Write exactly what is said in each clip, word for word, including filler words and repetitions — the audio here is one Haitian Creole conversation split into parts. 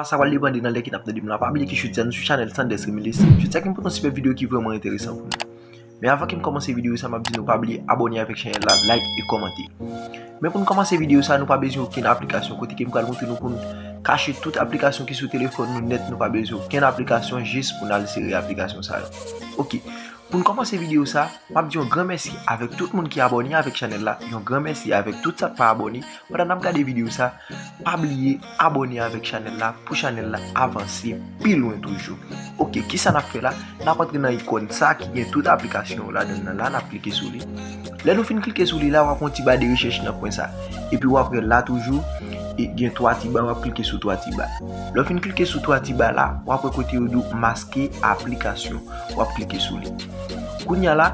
Sa pral depande nan lè ke n ap tande m la. Pa bliye ke jodi a nou sou chanèl Sanders Remillis. Jodi a ke m pote yon sipè videyo ki vrèman enteresan pou nou. Men avan ke m kòmanse videyo sa, m ap di nou pa bliye abòne avèk chanèl la, like e kòmante. Men pou n kòmanse videyo sa, nou pa bezwen okenn aplikasyon. Kote ke m pral montre nou pou n kache tout aplikasyon ki sou telefòn nou nèt, nou pa bezwen okenn aplikasyon, jis pou n al sere aplikasyon sa yo. Ok. Pou n kòmanse videyo sa, m ap di yon gran mèsi avèk tout moun ki abòne avèk chanèl la, yon gran mèsi avèk tout sa k pa abòne. Pandan n ap gade videyo sa, pa bliye abòne avèk chanèl la pou chanèl la avanse pi lwen toujou. Ok, kisa n ap fè la? N ap antre nan ikòn sa ki gen tout aplikasyon yo ladan l nan la, n ap klike sou li. Lè nou fin klike sou li la, w ap wè yon ti ba de rechèch nan kwen sa. Epi w ap wè la toujou, e gen twa ti ba, w ap klike sou twa ti ba. Lè w fin klike sou twa ti ba la, w ap wè kote yo di w maske aplikasyon. W ap klike sou li. Kounye a la,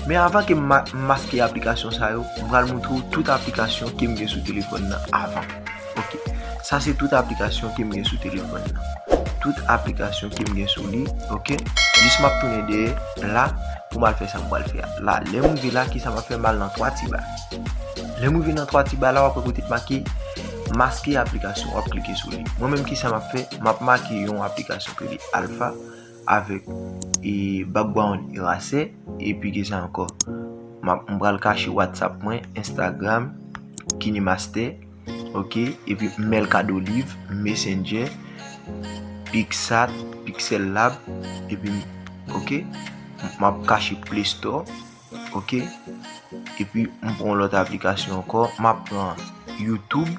men avan ke m ma-, m maske aplikasyon sa yo, m pral montre w tout aplikasyon ke m gen sou telefòn nan avan. Ok. Sa se tout aplikasyon ke m gen sou telefòn nan. Tout aplikasyon ke m gen sou li, ok. Jis m ap tounen dèyè la pou m al fè sa m pral fè a. La, lè m rive la, kisa m ap fè? M al nan twa ti ba. Lè m rive nan twa ti ba la, w ap wè kote k make maske aplikasyon, w ap klike sou li. Mwen menm, kisa m ap fè? M ap make yon aplikasyon ki rele Alpha avèk, e, background eraser, epi ki sa ankò? M ap, m pral kache WhatsApp mwen, Instagram, KineMaster, ok, epi Mercado Libre, Messenger, Pixat, Pixel Lab, epi, ok, m ap kache Play Store, ok, epi m pran yon lòt aplikasyon ankò, m ap pran YouTube,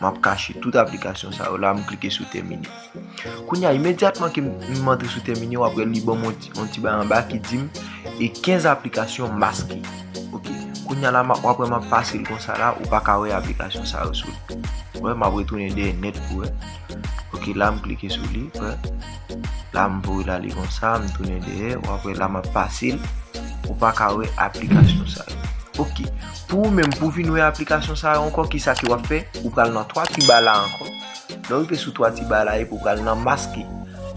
m ap kache tout aplikasyon sa yo la, m klike sou terminer. Kounye a, imedyatman ke m, m antre sou terminer, w ap wè li ban m yon ti, yon ti bagay anba ki di m, e kenz aplikasyon maske. Ok. Kounye a la, m ap, w ap wè m ap pase l konsa la, ou pa ka wè aplikasyon sa yo sou li. Wè, m ap retounen dèyè nèt pou wè. Ok, la m klike sou li, wè. La m voye l ale konsa, m tounen dèyè, w ap wè la m ap pase l, ou pa ka wè aplikasyon sa yo. Ok. Pou ou menm, pou w vin wè aplikasyon sa yo ankò, kisa ke w ap fè? Ou pral nan twa ti ba la ankò. Lè w rive sou twa ti ba la, epi w pral nan maske.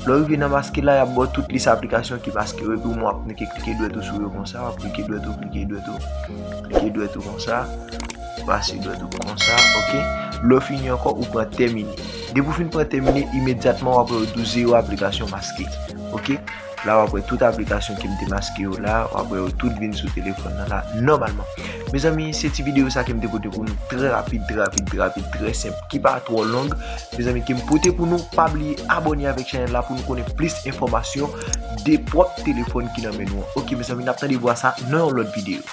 Lè w rive nan maske la, y ap ba w tout lis aplikasyon ki maske yo, epi w ap klike, klike dwèt ou sou yo konsa, w ap klike dwèt ou, klike dwèt ou, klike dwèt ou konsa, pase dwèt ou konsa, ok. Lè w fini ankò, ou pran terminer. Depi w fin pran terminer, imedyatman w ap wè yo di w zewo aplikasyon maske, ok. La, w ap wè tout aplikasyon ke m te maske yo la, w ap wè yo tout vin sou telefòn nan la, nòmalman. Mezanmi, se ti videyo sa ke m te pote pou nou, trè rapid, trè rapid, trè rapid, trè senp, ki pa twò long. Mezanmi, ke m pote pou nou, pa bliye abòne avèk chanèl la pou nou konnen plis enfòmasyon de pwòp telefòn ki nan men nou an. Ok, mezanmi, n ap tande vwa sa nan yon lòt videyo.